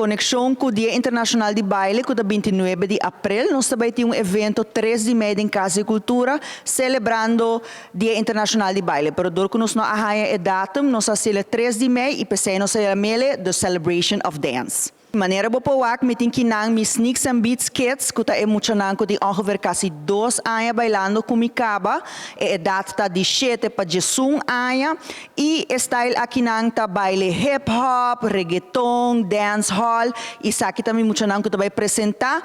conexion cu Dia Internacional di Baile, cu ta 29 di april, nos tambe tin un evento 3 di mei na Cas di Cultura, celebrando Dia Internacional di Baile. Pero dor cu nos no a haya e datum, nos a haci 3 di mei y p'esey nos a yam'e The Celebration of Dance. Manera bo por wak, mi tin akinan mi Sneaks and Beats Kids, cu ta e muchanan cu tin ongeveer casi 2 aña bailando cu mi caba, e edad ta di 7 pa 11 aña, y style akinan ta baile hip hop, reggaeton, dance hall, y esaki tambe muchanan cu ta bay presenta,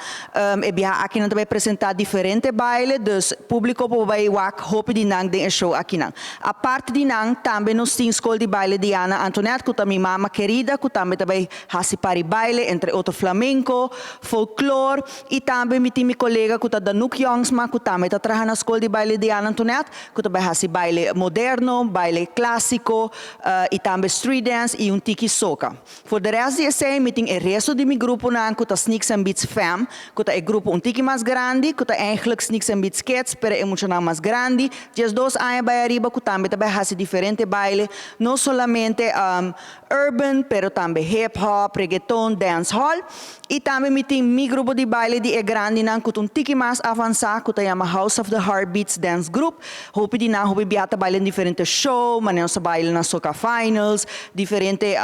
e biaha akinan ta bay presenta diferente baile, dus publico por bay wak hopi di nan den show akinan. Aparte di nan, tambe nos tin scol di baile Diana Antoinette, cu ta mi mama querida, cu tambe ta bay hasi par di baile, entre otro flamenco, folklore, y tambe mi tin mi colega cu ta Danuk Jongsma, cu tambe ta trahando na scol di baile Diana Antoinette, cu ta bay hasi baile moderno, baile clasico, y tambe street dance y un tiki soca. For de resto di esey, mi tin e resto di mi gruponan, cu ta Sneaks and Beats Fam, cu ta e grupo un tiki mas grandi, cu ta eigenlijk Sneaks and Beats Kids, pero e mucho mas grandi. 12 aña bay ariba, cu tambe ta bay hasi diferente baile, no solamente urban, pero tambe hip hop, reggaeton, dance hall. Y tambe mi tin mi grupo di baile di e grandinan, cu un tiki mas avansa, cu ta yama House of the Heartbeats Dance Group. Hopi di nan, hopi biaha ta baile diferente show, manera nos baile na Soca Finals, diferente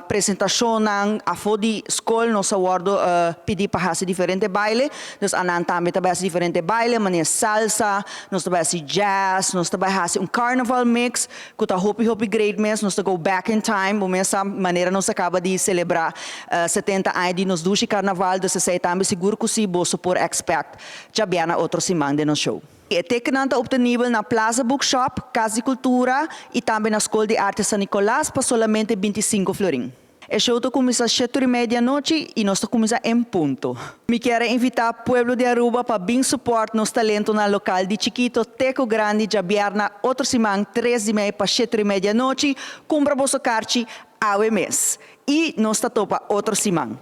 presentacion, afo di scol, nos a wordo pidi pa hasi diferente baile. Dus anan tambe ta bay hasi diferente baile, manera salsa, nos ta bay hasi jazz, nos ta bay hasi un carnival mix, cu ta hopi hopi great mes, nos ta go back in time, bo mes manera nos a caba di celebra 70 aña di nos dushi carnaval, dus esey tambe sigur cu si bo por expect diabierna otro siman den nos show. E ticketnan ta obtenibel na Plaza Bookshop, Casa di Cultura y tambe na Scol di Arte San Nicolas pa solamente 25 florin. E show ta cuminsa 7:30 di anochi y nos ta cuminsa en punto. Mi kier invita pueblo di Aruba pa bin support nos talentonan local di chikito te cu grandi diabierna otro siman 3 di mei pa 7:30 di anochi. Cumpra bo carchi awe mes. Y nos ta topa otro siman.